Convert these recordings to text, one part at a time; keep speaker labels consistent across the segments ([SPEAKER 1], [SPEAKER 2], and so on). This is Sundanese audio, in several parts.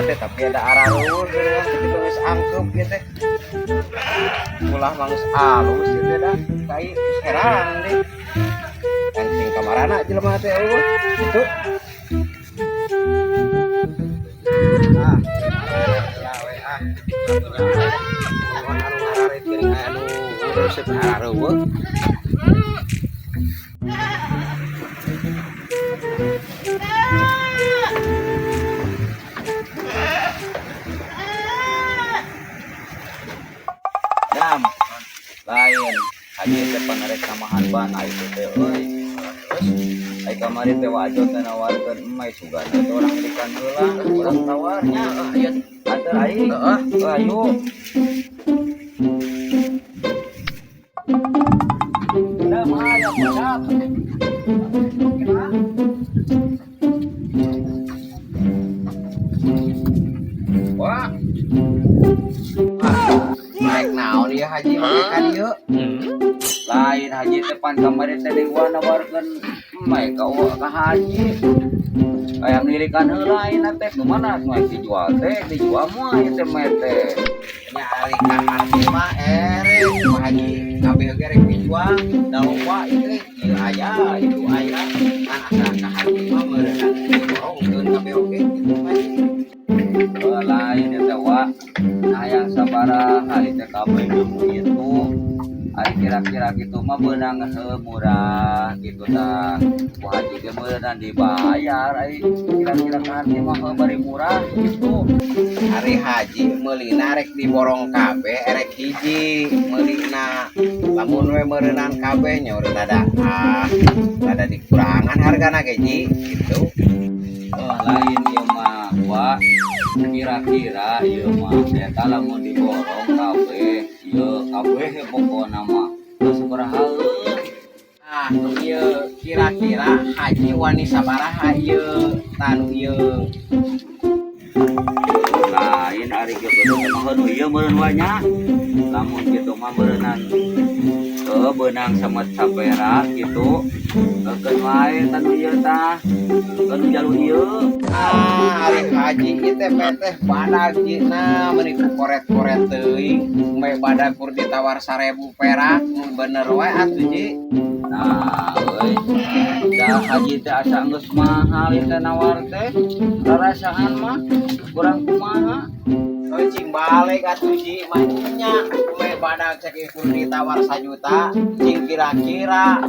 [SPEAKER 1] teh tapi ada arareuweun geuningan kitu geus angkeup ieu teh. Ulah mah geus alus ieu teh dah. Tai geus heran deh. Kancing kamarana jelema teh eueuh. Gitu. Ah. Ya we ah. Anu ngararit geuning aya nu resep arareuweun.
[SPEAKER 2] Jam lain haji teh panarek samahan bana itu teh euy. Terus ai kamari teh wajo teh nawarkeun emai sugan teh urang berikan heula urang tawarnya
[SPEAKER 1] Ieu
[SPEAKER 2] antar aing.
[SPEAKER 1] Heeh.
[SPEAKER 2] Ayo. Udah mah ya siap.
[SPEAKER 1] Wah. Naik naon ieu haji make ka dieu?
[SPEAKER 2] Lain haji teh pan kamari teh dewa nawarkeun emai ka ka haji. Aya ngirikan heula ayeuna teh nu mana nu dijual teh dijual moal ieu teh mah teh.
[SPEAKER 1] Nya ari ka haji mah erek mah haji kabeh ge rek dijual da loba ieu teh ieu aya itu aya ngan asa ka haji mah meureunna diborongkeun kabeh oge kitu mah.
[SPEAKER 2] Lain ieu teh wa hayang sabaraha ieu teh kabeh deui itu. Ari kira-kira gitu mah beunang heuh murah gitu tah. Ku haji ge meureunna dibayar ari kira-kira ka haji mah heuh bari murah gitu.
[SPEAKER 1] Ari haji meulina rek diborong kabeh erek hiji meulina lamun we meureunan kabeh nya urang rada ah rada dikurangan hargana ge ji gitu.
[SPEAKER 2] Oh, lain ieu mah wa kira-kira ieu mah eta lamun diborong kabeh ieu kabeh pokona mah geus sabaraha.
[SPEAKER 1] Ah nu ieu kira-kira haji wani sabaraha ieu tah nu ieu.
[SPEAKER 2] Lain ari kieu mah nu ieu meureun wa nya lamun kitu mah meureunan heuh beunang samet saperak gitu keun wae tah nu ieu tah keun jalu ieu.
[SPEAKER 1] Ah ari haji ieu teh teh badag jina meuni ku koret-koret teuing me badag kur ditawar 1000 perak bener wae atuh ji.
[SPEAKER 2] Nah euy da haji teh asa geus mahal ieu teh nawar teh rarasaan mah kurang kumaha.
[SPEAKER 1] Euy cing balik atuh ji mah nya me badag cek kur ditawar 1 juta cing kira-kira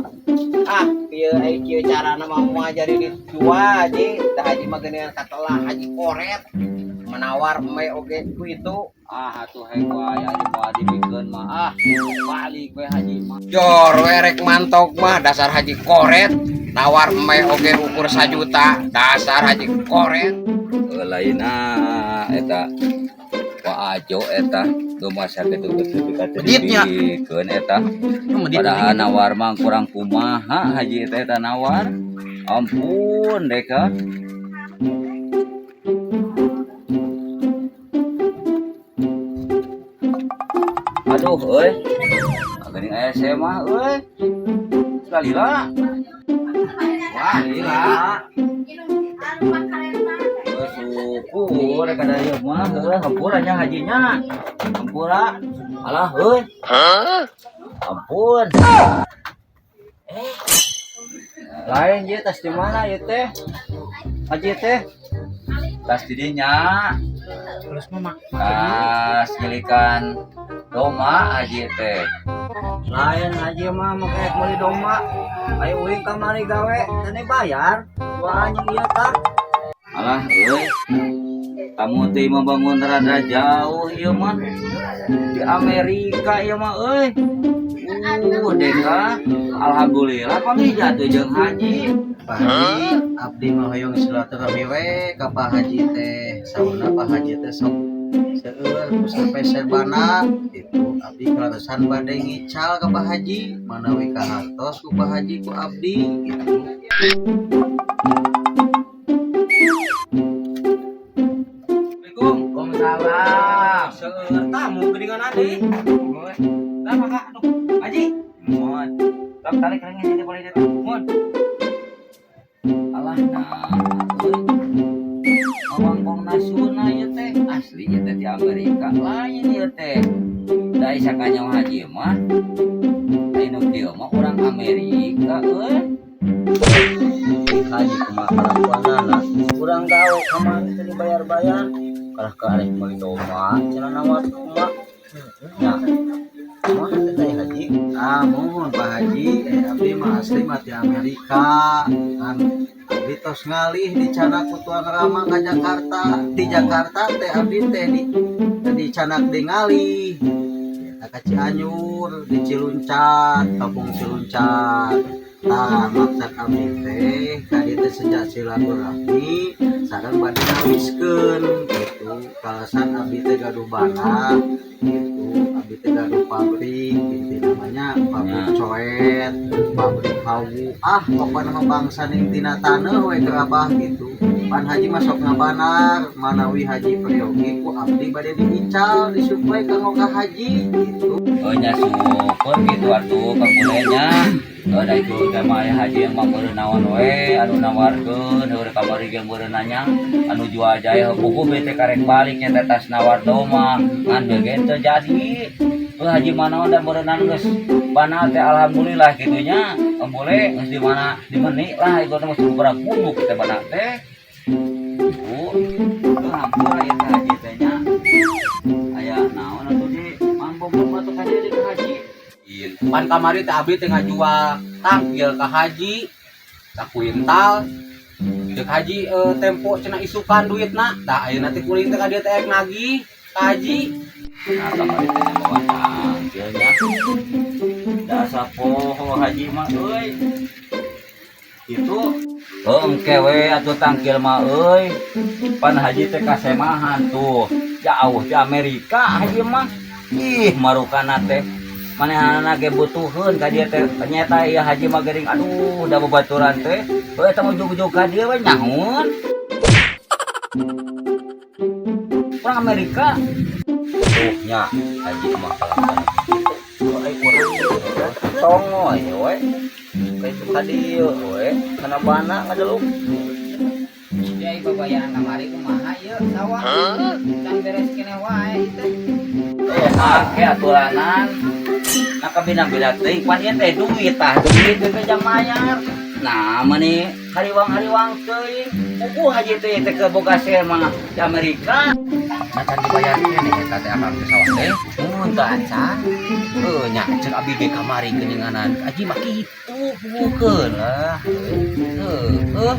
[SPEAKER 1] ah kieu ai kieu carana mah moal jadi dijual ji da haji mah geuningan katelah haji koret menawar me oge ku itu.
[SPEAKER 2] Ah atuh hek wae ari moal dibikeun mah ah balik we haji mah.
[SPEAKER 1] Jor we rek mantok mah dasar haji koret nawar me oge ukur 1 juta dasar haji koret.
[SPEAKER 2] Lainna eta Wa Ajo eta rumasa kitu geus nepi ka teu
[SPEAKER 1] Meditnya.
[SPEAKER 2] dibikeun eta. Padahal nawar mah kurang kumaha haji teh eta nawar. Ampun deka. Aduh euy. Geuning aya mah euy. Salila.
[SPEAKER 1] Wah, lila.
[SPEAKER 2] Syukur kada ieu mah heuh hampura nya hajinya. Hampura. Alah euy. Ampun. Lain ieu tas di mana ieu teh? Haji teh? Tas di dinya.
[SPEAKER 1] Terus mah
[SPEAKER 2] Tas gilikan domba haji teh.
[SPEAKER 1] Lain haji mah make meuli domba. Ayo uing kamari gawe teu bayar. Wah anjing ieu tah.
[SPEAKER 2] Alah euy. Kamu teh membangun rada jauh ieu mah. Di Amerika ieu mah euy. Deka. Alhamdulillah panggih jatuh jeung haji.
[SPEAKER 3] Pak Haji, abdi mah hoyong silaturahmi we ka Pak Haji teh. Sauna Pak Haji teh sok seueur ku sampai serbana gitu. Abdi kaleresan bade ngical ka Pak Haji, manawi kahartos ku Pak Haji ku abdi gitu.
[SPEAKER 2] Assalamualaikum.
[SPEAKER 1] Waalaikumsalam.
[SPEAKER 2] Seueur
[SPEAKER 1] Tamu geuningan ade. Lah maka aduh haji.
[SPEAKER 2] Mohon. Tok tarik ringnya jadi boleh jadi. Mohon. Alah nah. Wangkong nasuna ieu teh asli ieu teh di Amerika lain ieu teh. Da sakanyaho haji mah anu kieu mah urang Amerika euy.
[SPEAKER 3] Haji, kumaha kalakuanana? Urang gawe kamari teh dibayar-bayar. Kalah ka arek meuli domba cenah nawar kumaha? Nya. Kumaha teh teh, Haji? Ah, mohon Pak Haji, abdi mah asli mah ti Amerika. Kan abdi tos ngalih dicandak ku tuang rama ka Jakarta. Di Jakarta teh abdi teh dicandak di ngalih. Eta ka Cianjur, di Ciluncat, Kampung Ciluncat. Tah, maksud abdi teh ka dieu teh sejak silaturahmi sareng bade nawiskeun gitu. Kalasan abdi teh gaduh bana gitu. Abdi teh gaduh pabrik gitu, namanya pabrik coet, pabrik hawu. Ah, pokokna mah bangsa ning tina taneuh we gerabah gitu. Pan haji masuk ngabanar, manawi haji peryogi ku abdi bade diical, disuplai kanggo ka haji gitu.
[SPEAKER 2] Oh nya, syukur gitu atuh Kang Bule nya. Oh, da itu teh mah aya haji yang mah meureun naon we anu nawarkeun heueuh kamari ge meureun nanya anu jual jahe buku bete karek balik nya teh tas nawar domba ngan ge teu jadi. Oh, haji mah naon da meureunnan geus bana teh alhamdulillah kitu nya. Kang Bule geus di mana di lah itu teh mah berak bumuk teh bana teh. Bu, hampura ieu teh haji teh nya. Aya naon atuh di mambom atuh ka dieu ka haji.
[SPEAKER 1] Pan kamari teh abdi teh ngajual tangkil ka haji sakuintal. Cek haji tempo cenah isukan duitna. Tah, ayeuna teh kuring teh ka dieu teh rek nagih ka haji.
[SPEAKER 2] Nah, kamari teh bawa tangkilnya. Dasar poho haji mah euy. Itu oh engke we atuh tangkil mah euy. Pan haji teh kasemahan tuh. Jauh di Amerika haji mah. Ih, marukana teh. Manehna ge butuheun ka dieu teh. Ternyata ieu haji mah geuring aduh da babaturan teh. Heuh, eta mah ujug-ujug ka dieu we nyahoeun. Urang Amerika. Tuh nya haji mah kalakuan gitu.
[SPEAKER 3] Ai urang tongoy we. Kayak itu tadi we kana bana ngadeluk.
[SPEAKER 1] Ya, babayaran kamari kumaha ieu sawah? Can beres keneh wae ieu teh.
[SPEAKER 2] Eh, make aturanan. Nah, kabina-bina teuing pan ieu teh duit tah, duit teh jang mayar. Nah, mani hariwang-hariwang teuing. Puguh haji teh teh ke boga share mah di Amerika.
[SPEAKER 1] Nah, can dibayar keneh eta teh akang teh sawah teh. Mun teu acan. Heuh nya, cek abdi ge kamari geuninganan. Haji mah kitu puguhkeun lah. Heuh, heuh.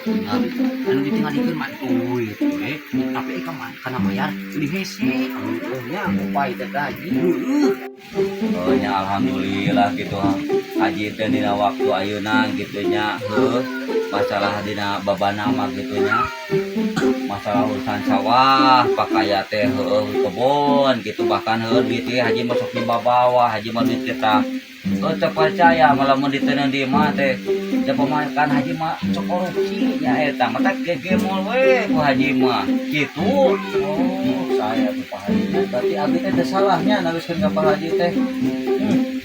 [SPEAKER 1] Tinggal anu ditinggalikeun mah duit we. Tapi ka mah kana mayar meuni hese. Heuh nya, upay teh haji. Heueuh.
[SPEAKER 2] Oh nya, alhamdulillah gitu haji teh dina waktu ayeuna gitu nya, heuh, masalah dina babana mah gitu nya, masalah urusan sawah pakaya teh heueuh kebon gitu, bahkan heueuh duit teh haji masuk di bawah haji mah duit kita heuh teu percaya malah mun diteundeun di imah teh da pemakan haji mah sok korupsi nya, eta mah teh gegemol we ku haji mah gitu.
[SPEAKER 3] Oh, saya tuh Pak Haji. Berarti abdi teh teu salahnya nawiskeun ka Pak Haji teh.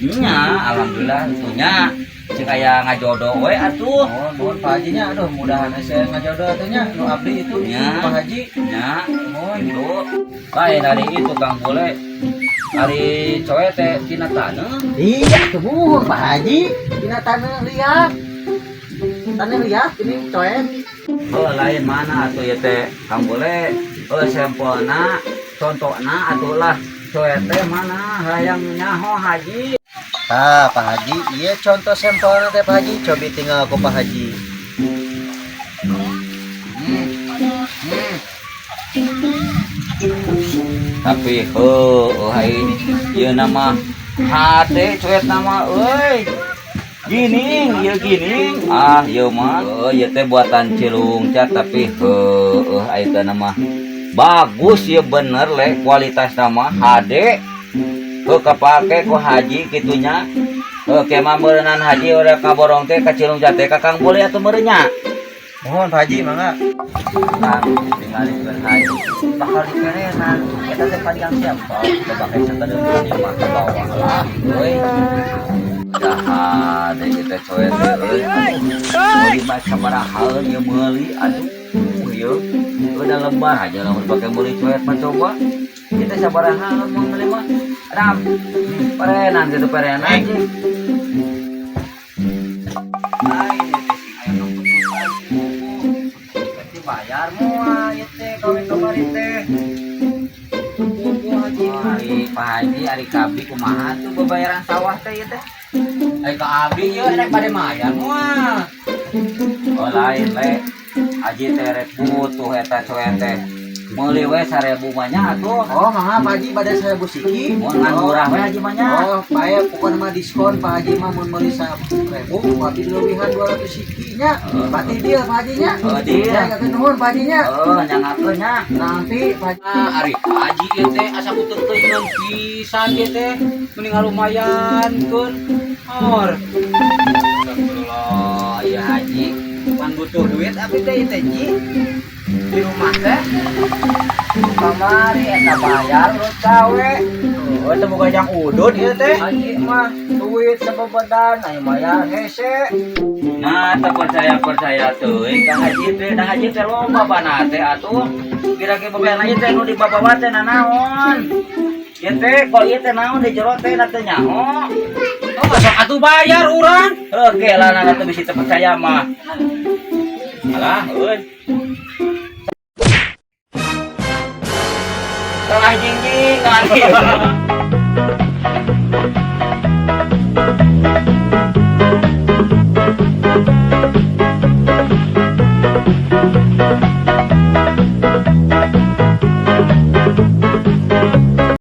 [SPEAKER 2] Nya, alhamdulillah nya cek aya ngajodoh we atuh.
[SPEAKER 3] Mohon, mohon Pak Haji nya, aduh mudahan saya ngajodoh atuh nya nu abdi itu
[SPEAKER 2] Nya.
[SPEAKER 3] Pak Haji.
[SPEAKER 2] Nya.
[SPEAKER 3] Mohon.
[SPEAKER 2] Itu lain dari itu Kang Bule, ari coet teh tina taneuh.
[SPEAKER 3] Iya, tuh Pak Haji. Dina taneuh liat. Taneuh liat ini coet.
[SPEAKER 2] Oh, lain mana atuh ieu teh Kang Bule, oh sampelna, contohna atuh lah, coet teh mana hayang nyaho haji.
[SPEAKER 3] Tah, Pak Haji, iya contoh sampelna teh Pak Haji, cobi tinggal ku Pak Haji.
[SPEAKER 2] Tapi heuh hai ieu nama hade coet nama euy. Gini, ieu gini. Ah, ieu mah heuh ieu teh buatan Cilungcat, tapi heuh aya teh nama bagus ieu bener le kualitas nama HD. Heuh kapake ku haji kitu nya. Heuh ke mah meureunan haji urang kaborong teh ka Cilungcat teh ka Kang Bule atuh meureun nya.
[SPEAKER 3] Mohon Pak Haji, mangga.
[SPEAKER 2] Nah, tinggalikeun haji bakal dikerenan eta teh panjang siapa coba kayak sakedeung di mah ke bawah lah euy. Jahat deh kita coet teh euy. Meuli mah sabaraha ieu meuli, aduh. Ieu udah lebar aja lamun pakai meuli cuet mah coba. Kita sabaraha lamun meuli mah? Ram. Perenan gitu perenan
[SPEAKER 1] Eh.
[SPEAKER 2] Ji. Lain ieu teh sing aya keputusan si Bubu. Berarti bayar moal ieu teh kawin kamari teh. Bubu haji. Oh, ari Pak Haji, ari ka abdi kumaha tuh bebayaran sawah teh ieu teh?
[SPEAKER 1] Ai ka abdi ieu rek bade mayar moal.
[SPEAKER 2] Oh lain le. Haji teh rek butuh eta cuet teh. Meuli we 1000 mah nya atuh.
[SPEAKER 3] Oh, mangga Pak Haji bade 1000 siki.
[SPEAKER 2] Mun ngan murah we Haji mah nya.
[SPEAKER 3] Oh, bae pokoknya mah diskon Pak Haji mah mun meuli 1000 ku abdi leuwihan 200 siki nya. Berarti dia Pak Haji nya.
[SPEAKER 2] Oh dia.
[SPEAKER 3] Ya, kata nuhun Pak Haji nya.
[SPEAKER 2] Oh, nyangakeun nya.
[SPEAKER 3] Nanti Pak Haji.
[SPEAKER 1] Ah, ari haji ieu teh asa kuteuteungeun pisan ieu teh. Mending lumayan keun. Or. Astagfirullah, ya haji. Pan butuh duit abdi teh ieu teh Ji. Di rumah teh.
[SPEAKER 2] Kamari eta bayar urut gawe.
[SPEAKER 1] Oh, teu boga jang udut ieu teh.
[SPEAKER 2] Haji mah duit sabebedan aya mayar hese. Nah, teu percaya-percaya teuing ka haji teh, da haji teh loba bana teh atuh. Kira-kira bebean aja teh nu dibabawa teh nanaon. Ieu teh kok ieu teh naon di jero teh da teu nyaho.
[SPEAKER 1] Oh, sok atuh bayar urang.
[SPEAKER 2] Oke lah, nah teu bisi teu percaya mah. Alah, euy. Tengah jingjingan.